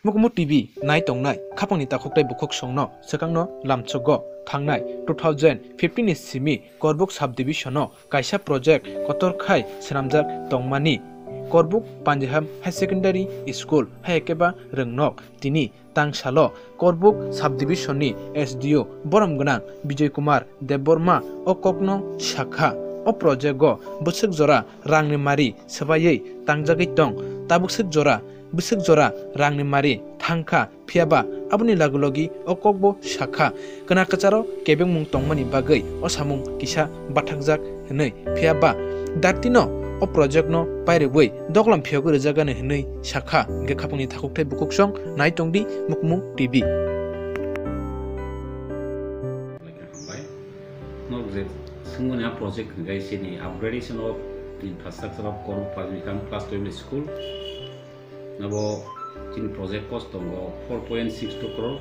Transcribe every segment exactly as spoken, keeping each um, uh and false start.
Mukmu T V nai tongnai khapangni takhuk tei bukhuk songno swkangno lamsogo thangnai two thousand fifteen ni simi Korbuk subdivision-o kaisa project kotor khai swnamjak tongmani. Korbuk Panjiham High Secondary School hai khe ba rwngnok tini tangsalo Korbuk subdivision-ni S D O borom gwnang Bijoy Kumar Debbarma o kokno sakha. O project-o bwswk jora rangni mari swbaiwi tangjagwi tong, tabuk swk jora bwswk jora rangni mari thangkha, phiyaba aboni lagu logi o kokbo sakha, kwna kwcharo kebengmung tongmani bagwi o samung kisa bathakjak hwnwi, phiyaba dartino o project no pairwgwi doglam phiyogwi rwjagani hwnwi sakha, hwnkhe khapangni takhuk tei bukhuk song nai tongdi Mukmu T V. Hambai. Nok je swngmani a project hwnkhe chini upgradation of infrastructure of Korbuk Panjiham Class twelve School. Nabo chini project cost tongo four point six two crore.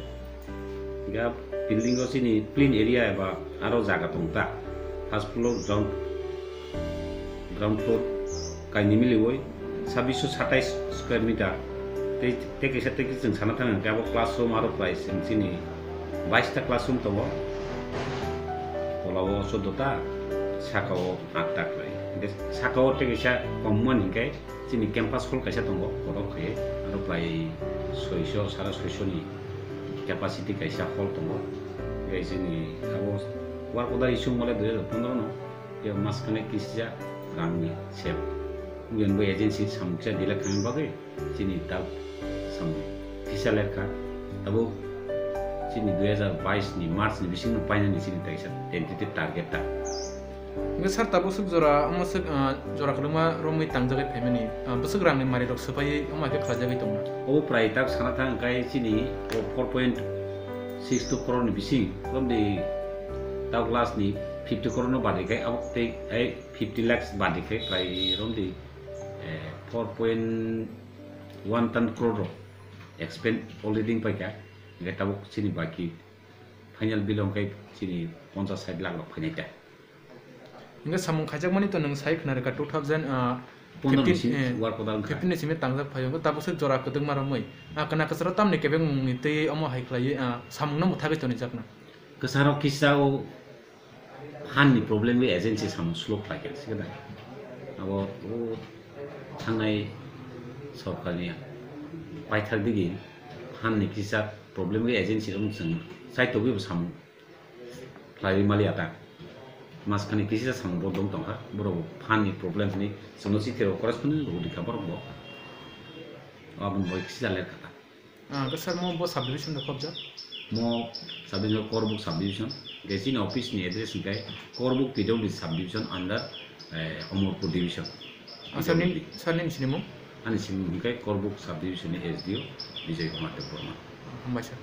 Hingke building o chini plain area eba aro jaga tong ta. First floor, ground, ground floor kaini miliwi sabbish satais square meter. Tei, tei kaisa tei chwng sana thang hingke abo classroom aro prai chwng chini bais ta classroom tongo. Tola o chordo ta, saka o aat ta kwlai. Hingke saka o tei kaisa kom man hingke chini campus hall kaisa tongo, kotor khe aro prai soiso, sara soiso ni capacity kaisa hall tongo. Tei chini abo work order issue mole dui hajar pondro no, tei maskane kisijak rangni sep. Hwnwi bo agency samung kisa delay khaina bagwi chini tak samung kisa lekha. Abo chini dui hajar bais ni March ni bisingo painani chini kaisa tentative target ta. Hingke sir, tabuk swk jora, omo swk, ah, jora kwbangma romwi tangjagwi phaimani, ah, bwswk rangni marirok swpaiwi omo hai khe khlaijagwi tongo? Obo prai tak sana thang khe chini o four point six two crore ni bising romdi tabuk last ni fifty crore no badi khe abo tei ai fifty lakhs badi khe prai romdi, eh, four point one ton crore rok expend already wngpai kha, hingke tabuk chini baki final bill hwnkhe chini ponchash sait lakh rok phainai ta. Hingke samung khaijakmani to nwng sai khna rwkha two thousand, ah, Pondro ni fifteen, simi eh, work order wngkha. Fifteen ni simi tangjak phaio, hingke tabuk se jora kwdwkma romwi. Ah, kwna kwcharo tamni kebengmungni twi omo hai khlaiwi, ah, samungno mwthagwi tonijakna. Kwcharo kisa o phan ni problem wi agency samung slow khlai kha, sikhe da. Abo o thangnai sorkarni paithak digi phan ni kisa problem wi agency rok chwng chaitogwi bo samung khlaiwi maliya ta. Maskani kisa samung bo dong tongkha, borok phan ni problem hwnwi chwngno chithi rok corresponding rw rikha borok bo. Aboni bai kisa ler kha ta. Ah, hwnkhe sir, mo bo subdivision de khobjak? Mo subdivision Korbuk subdivision. Hwnkhe chini office ni address hwnkhe Korbuk P W D subdivision under, eh, Omorpur division. Ah, sir, nini, P W D. Sir, nini sinimung? Ani sinimung hwnkhe Korbuk subdivision ni S D O Bijoy Kumar Debbarma. Hambai sir.